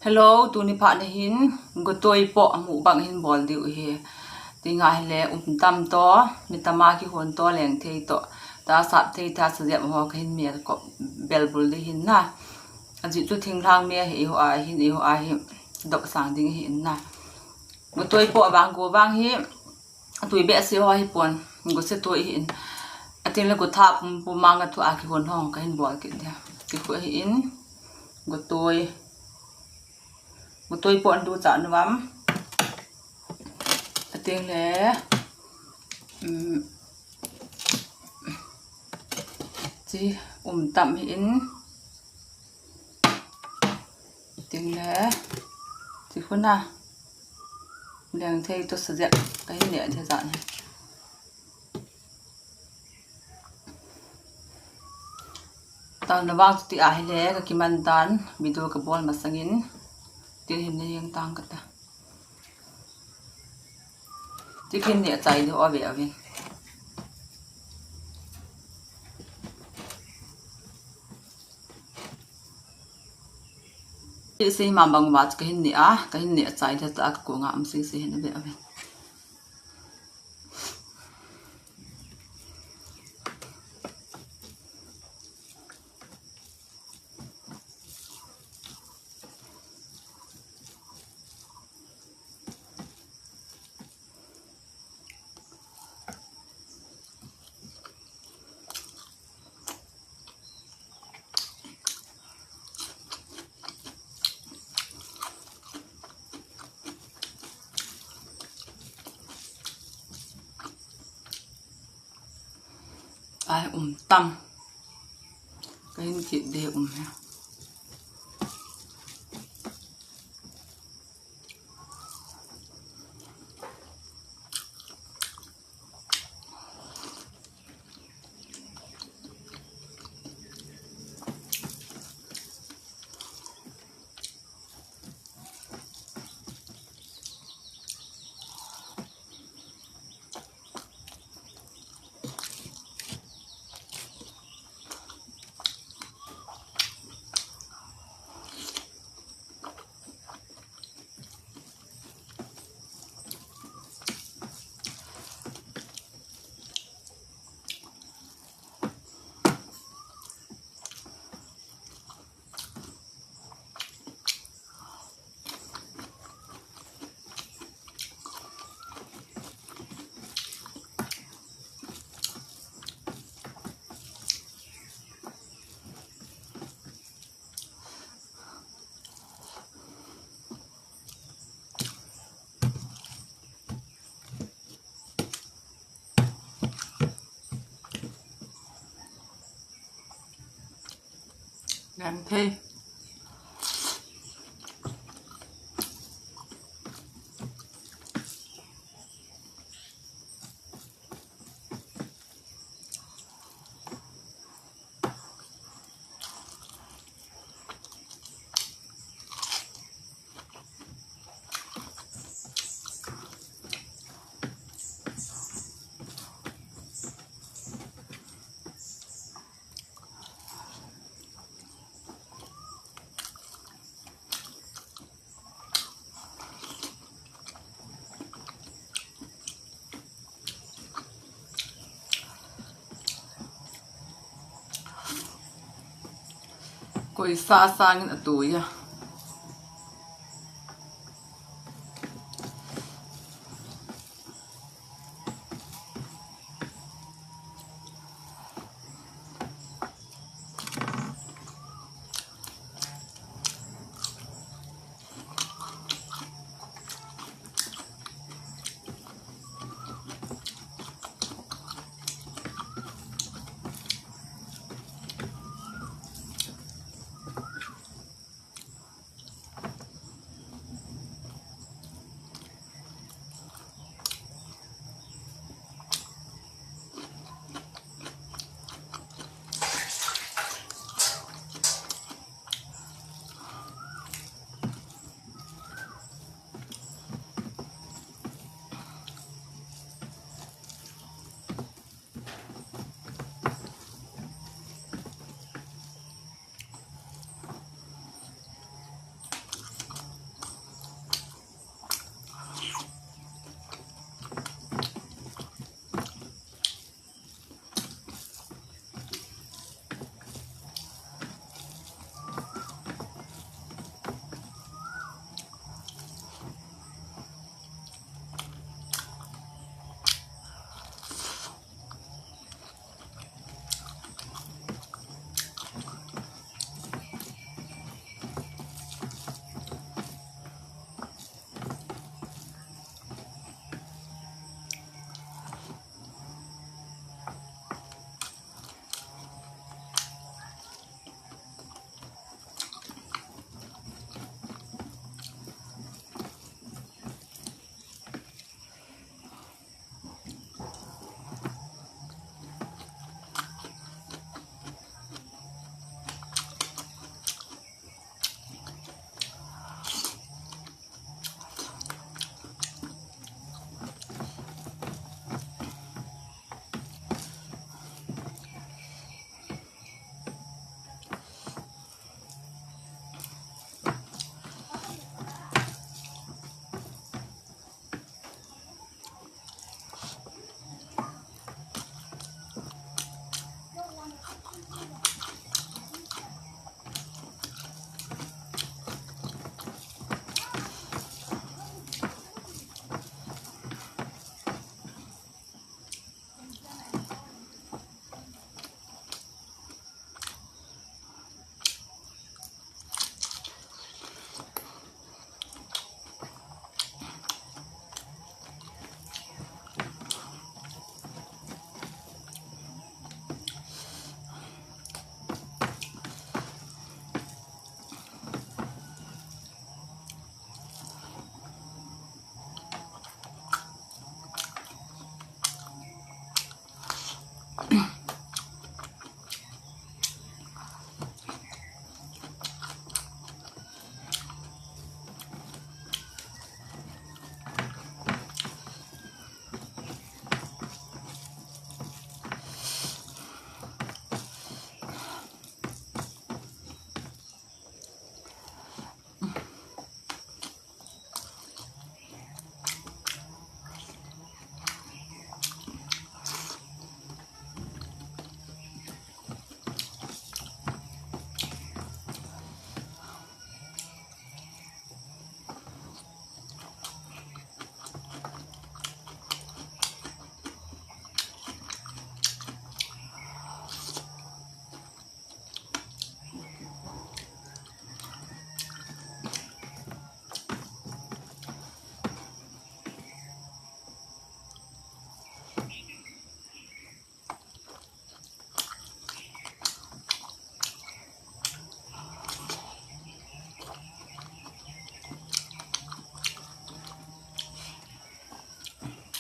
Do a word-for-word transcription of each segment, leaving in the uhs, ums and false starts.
Hello, tuni phat na hin gotoi poh mukbang hin bol diu hi. Tinga hile um tam to, mi tama kihon to, lengthei to, ta sap thei, ta sajep ho kahin mel ko bel bul di hin na. Ajeh chu thinglhang me hi ho a hin, ho a hi dop sang ding hin na. Gotoi poh vang go vang hi tui behseh ho hi pon, go se tui hin. Atin le go tha pum pum mang a thu a kihon ho kahin bol kit dia. Kikhu hin gotoi Gotoi poh an du cha nuam. Ating le, um, chi um tam hi in. Ating le, chi khuna. Lengthei to sajep kahin ne the jan. Tan na vang chuti ahile, ka kiman tan, video ka bol masangin, tin hin na yeng tang kata. Tikin ne chai do ave ave. Isi ma bang va chu kahin ne a, kahin ne chai do ta ka ko nga am si si hin ave ave. Ai, um tam. Kahin kit de um he. Lengthei. Koi sa sangin atui a.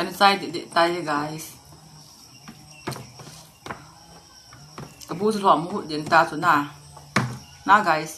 Kana chai deh deh tai, guys. Kabu chu lhom hut ding ta chu na. Na, guys.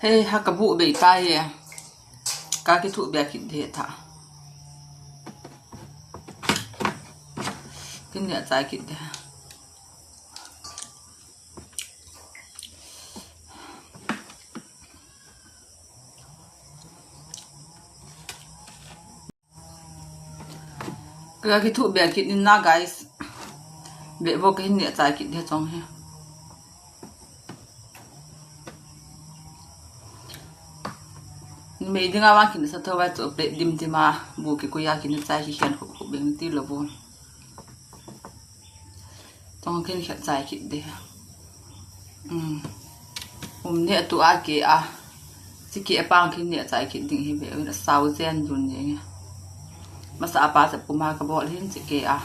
Hei, ha kabu bei tai e. Kakithuh bia kit ding tah. Kin neh chai kit ding. Kakithuh bia kit in na, guys. Beh bou kahin neh chai kit ding chong hi. Numei dinga vang kin sa tho vai chu plate dim dim a bu kikoi a kin chai kikhen khup khup beng ti lou bou. Tong kin khen chai kit ding. Um. Um, neh tua ke a. Chike a pang kin neh chai kit ding hi ve. Sao jen dun ding. Masa a pa sa puma kabol hin chike a.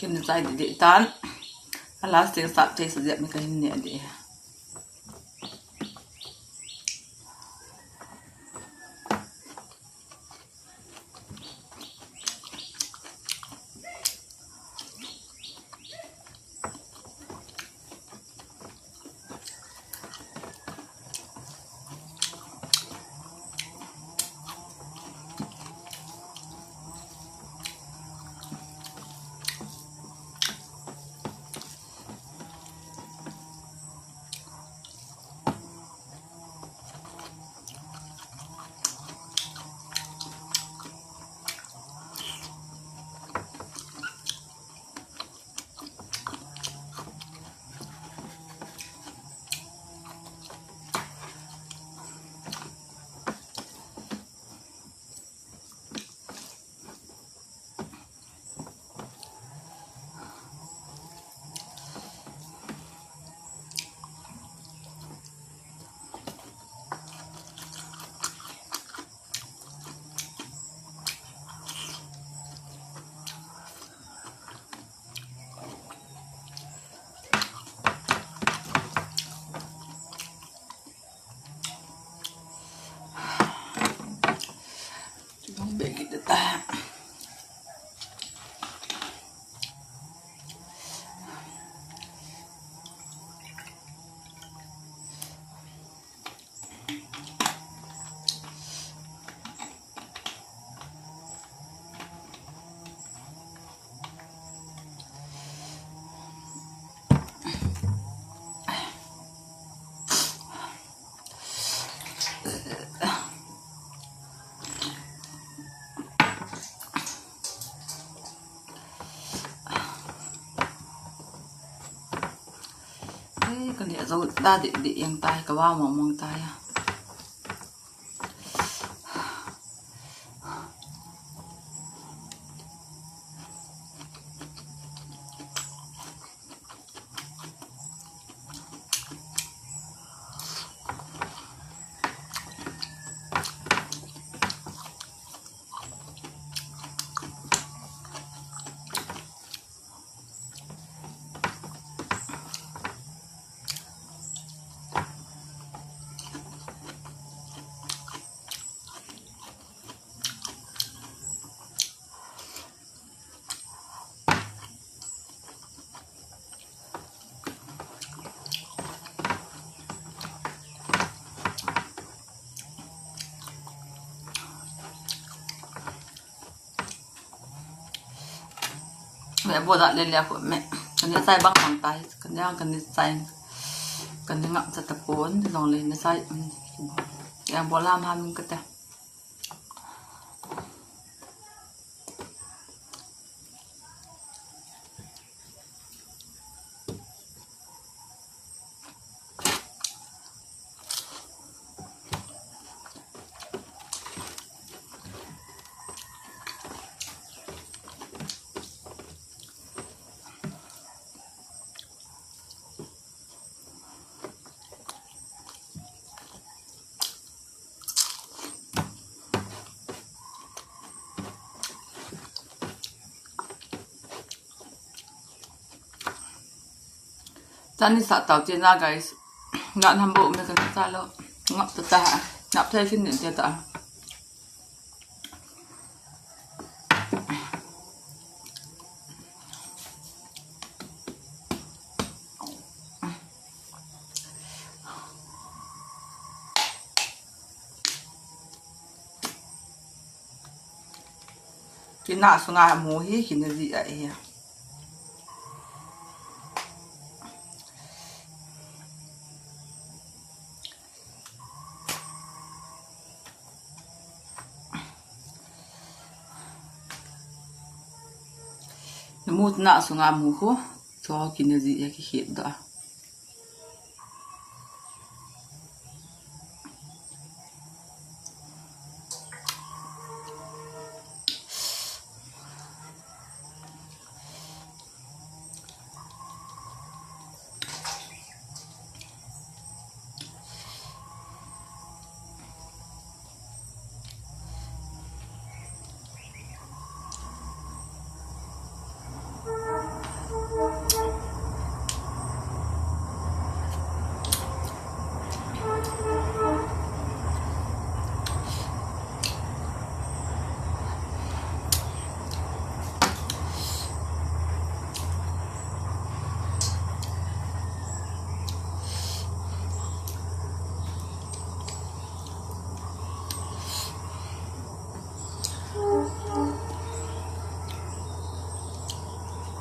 Kin chai di di tan. A last thing sap thei sa jep mi ka hin ne di. Chibang begi de ta. Ei, ka leh jou ta deh deh jeng tai, ka va mong mong tai a. Me bo da le le ko me. Kani sai bang bang tai. Kani ang kani sai. Kani ngap sa ta pon. Jong le ni sai. Yang bo lam ham ka ta. Tani sa tau te na, guys. Ngat ham bo me kan sa lo. Ngap ta ta. Ngap thei kin nin te ta. Kina sunga mu hi kina ji a hi. Namu na sunga mu khu. Cho kina ji a ki khit da.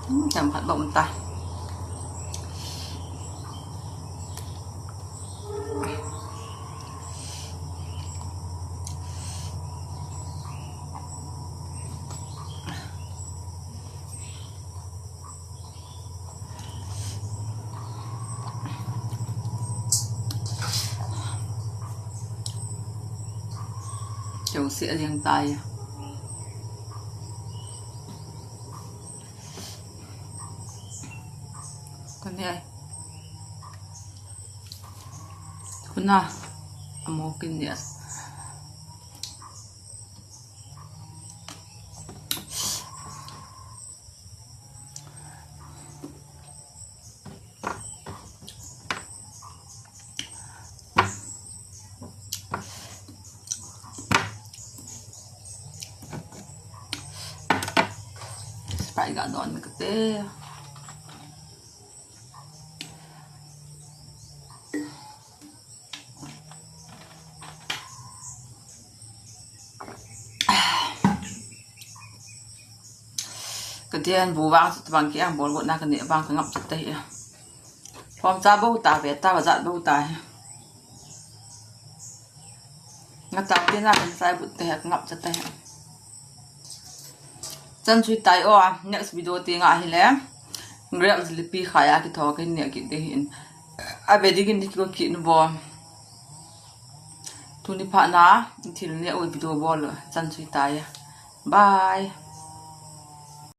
Hmm, jam khat bom ta. Chau se a jeng tai. Kani ai. Kuna. Amo kin dia. Sprite ga don kate. Ka den bu vang chu tabang ki ang bol got na ka ne vang ka ngap chu te hi. Lhom cha bo ta ve ta va jat bo ta hi. Nga ta te na kan sai bu te hi ka ngap chu te hi. Chan chui tai o, next video te nga hi le. Grape jalebi khai a ki tho ka ne ki te hin. A ve ding in ki ko ki nu bo. Tuni pha na, thil ne o video bol chan chui tai. Bye.